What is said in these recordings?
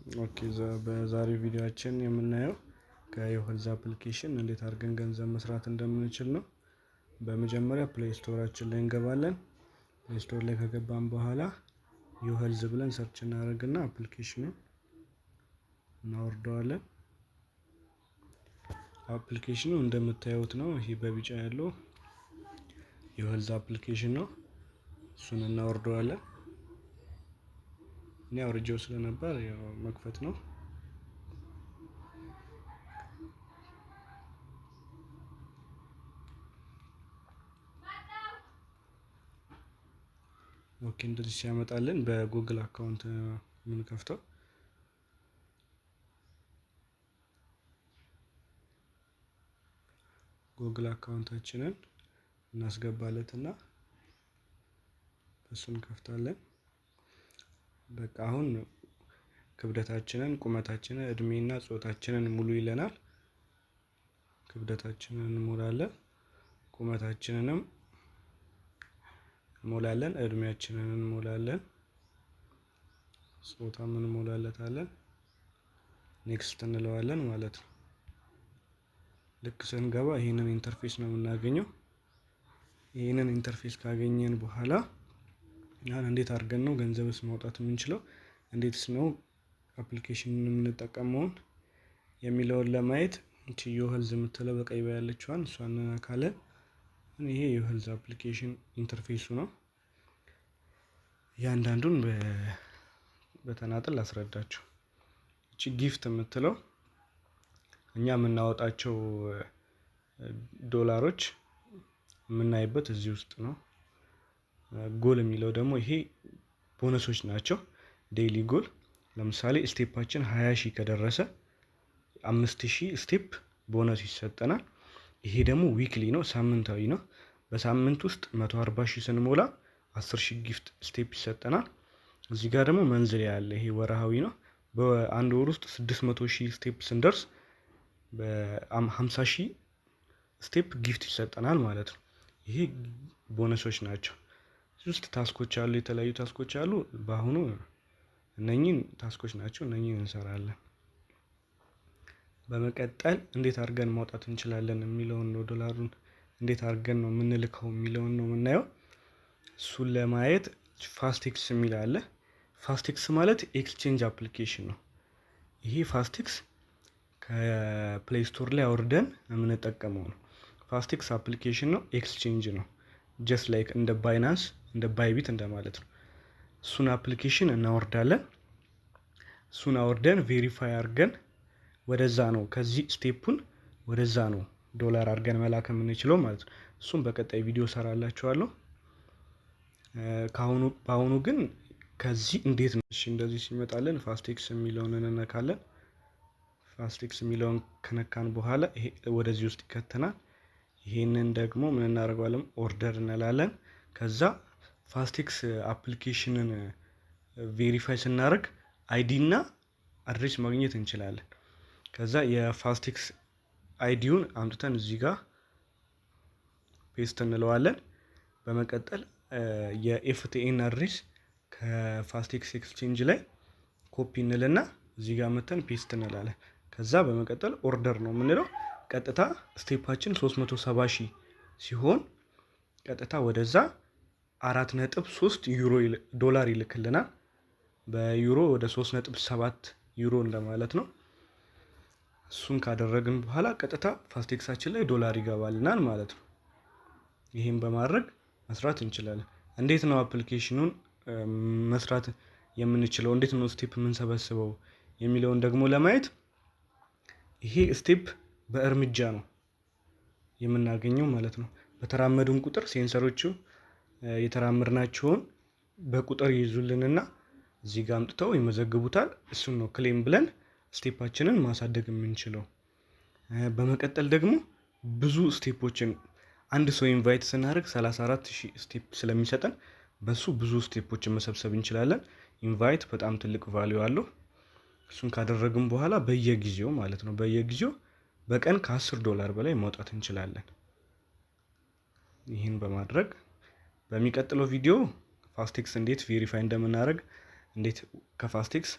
Okay፣ በዛሬው ቪዲዮአችን የምናየው ከ uHealth application እንዴት አድርገን ገንዘብ መስራት እንደምንችል ነው። በመጀመሪያ Play Store ኣችን ላይ እንገባለን። Play Store ላይ ከገባን በኋላ uHealth ብለን search እናደርግና application ኑን እናወርደዋለን። Application ኑ እንደምታዩት ነው። ይሄ በቢጫ ያለው uHealth application ነው። እሱን እናወርደዋለን። እኔ አውርጄው ስለነበር ያው መክፈት ነው። Okay፣ እንደዚህ ሲያመጣልን በ Google account የምንከፍተው። Google account ኣችንን እናስገባለትና እሱን እንከፍታለን። በቃ አሁን ክብደታችንን፣ ቁመታችንን፣ እድሜና ጾታችንን ሙሉ ይለናል። ክብደታችንን እንሞላለን፣ ቁመታችንንም እንሞላለን፣ እድሜያችንን እንሞላለን፣ ጾታም እንሞላለታለን። Next እንለዋለን ማለት ነው። ልክ ስንገባ ይህንን interface ነው የምናገኘው። ይህንን interface ካገኘን በኋላ አሁን እንዴት አድርገን ነው ገንዘብስ ማውጣት የምንችለው፣ እንዴትስ ነው application የምንጠቀመውን የሚለውን ለማየት እቺ uHealth የምትለው በቀይ ያለችዋን እሷን እንነካለን። ይሄ uHealth application interface ኡ ነው። እያንዳንዱን በተናጥል ላስረዳችሁ። እቺ gift የምትለው እኛ የምናወጣቸው ዶላሮች የምናይበት እዚህ ውስጥ ነው። ጎል የሚለው ደግሞ ይሄ ቦነሶች ናቸው። Daily goal ለምሳሌ step ኣችን 20 ሺህ ከደረሰ 5,000 step bonus ይሰጠናል። ይሄ ደግሞ weekly ነው፣ ሳምንታዊ ነው። በሳምንት ውስጥ 140 ሺህ ስንሞላ 10 ሺህ gift step ይሰጠናል። እዚህ ጋር ደግሞ monthly ያለ ይሄ ወርሃዊ ነው። በአንድ ወር ውስጥ 600 ሺህ step ስንደርስ በ50 ሺህ step gift ይሰጠናል ማለት ነው። ይሄ ቦነሶች ናቸው። እዚህ ውስጥ task ኦች አሉ፣ የተለያዩ task ኦች አሉ። በአሁኑ እነኚህን task ኦች ናቸው፣ እነኚህን እንሰራለን። በመቀጠል እንዴት አድርገን ማውጣት እንችላለን የሚለውን ነው፣ ዶላሩን እንዴት አድርገን ነው የምንልከው የሚለውን ነው የምናየው። እሱን ለማየት ፋስቴክስ የሚል አለ። ፋስቴክስ ማለት exchange application ነው። ይሄ ፋስቴክስ ከ Play Store ላይ አውርደን የምንጠቀመው ነው። ፋስቴክስ application ነው፣ exchange ነው። Just like እንደ Binance፣ እንደ Bybit እንደማለት ነው። እሱን application እናወርዳለን። እሱን አውርደን verify አድርገን ወደዛ ነው፣ ከዚህ step ኡን ወደዛ ነው ዶላር አድርገን መላክ የምንችለው ማለት ነው። እሱም በቀጣይ ቪዲዮ ሰራላችኋለሁ። ከአሁኑ በአሁኑ ግን ከዚህ እንዴት ነው? እሺ፣ እንደዚህ ሲመጣልን ፋስቴክስ የሚለውን እንነካለን። ፋስቴክስ የሚለውን ከነካን በኋላ ይሄ ወደዚህ ውስጥ ይከተናል። ይሄንን ደግሞ ምን እናደርገዋለን? Order እንላለን። ከዛ ፋስቴክስ application ን verify ስናደርግ ID እና address ማግኘት እንችላለን። ከዛ የፋስቴክስ ID ውን አምጥተን እዚህ ጋር paste እንለዋለን። በመቀጠል የ FTN address ከፋስቴክስ exchange ላይ ኮፒ እንልና እዚህ ጋር መተን paste እንላለን። ከዛ በመቀጠል order ነው የምንለው። ቀጥታ step ኣችን 370 ሺህ ሲሆን ቀጥታ ወደዛ 4.3 ዩሮ ዶላር ይልክልናል። በዩሮ ወደ 3.7 ዩሮ እንደማለት ነው። እሱን ካደረግን በኋላ ቀጥታ ፋስቴክሳችን ላይ ዶላር ይገባልናል ማለት ነው። ይህም በማድረግ መስራት እንችላለን። እንዴት ነው application ኑን መስራት የምንችለው፣ እንዴት ነው step የምንሰበስበው የሚለውን ደግሞ ለማየት ይሄ step በእርምጃ ነው የምናገኘው ማለት ነው። በተራመድን ቁጥር sensor ኦቹ የተራመድናቸውን በቁጥር ይይዙልንና እዚህ ጋር አምጥተው ይመዘግቡታል። እሱን ነው claim ብለን step ኣችንን ማሳደግ የምንችለው። በመቀጠል ደግሞ ብዙ step ኦችን አንድ ሰው invite ስናደርግ 34,000 step ስለሚሰጠን በሱ ብዙ step ኦችን መሰብሰብ እንችላለን። Invite በጣም ትልቅ value አለው። እሱን ካደረግን በኋላ በየጊዜው ማለት ነው፣ በየጊዜው በቀን ከ10 ዶላር በላይ ማውጣት እንችላለን። ይህን በማድረግ በሚቀጥለው ቪዲዮ ፋስቴክስ እንዴት verify እንደምናደርግ፣ እንዴት ከፋስቴክስ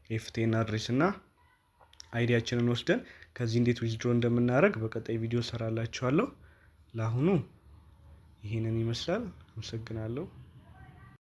FTN address እና ID ያችንን ወስደን ከዚህ እንዴት withdraw እንደምናደርግ በቀጣይ ቪዲዮ ሰራላችኋለሁ። ለአሁኑ ይህንን ይመስላል። አመሰግናለሁ።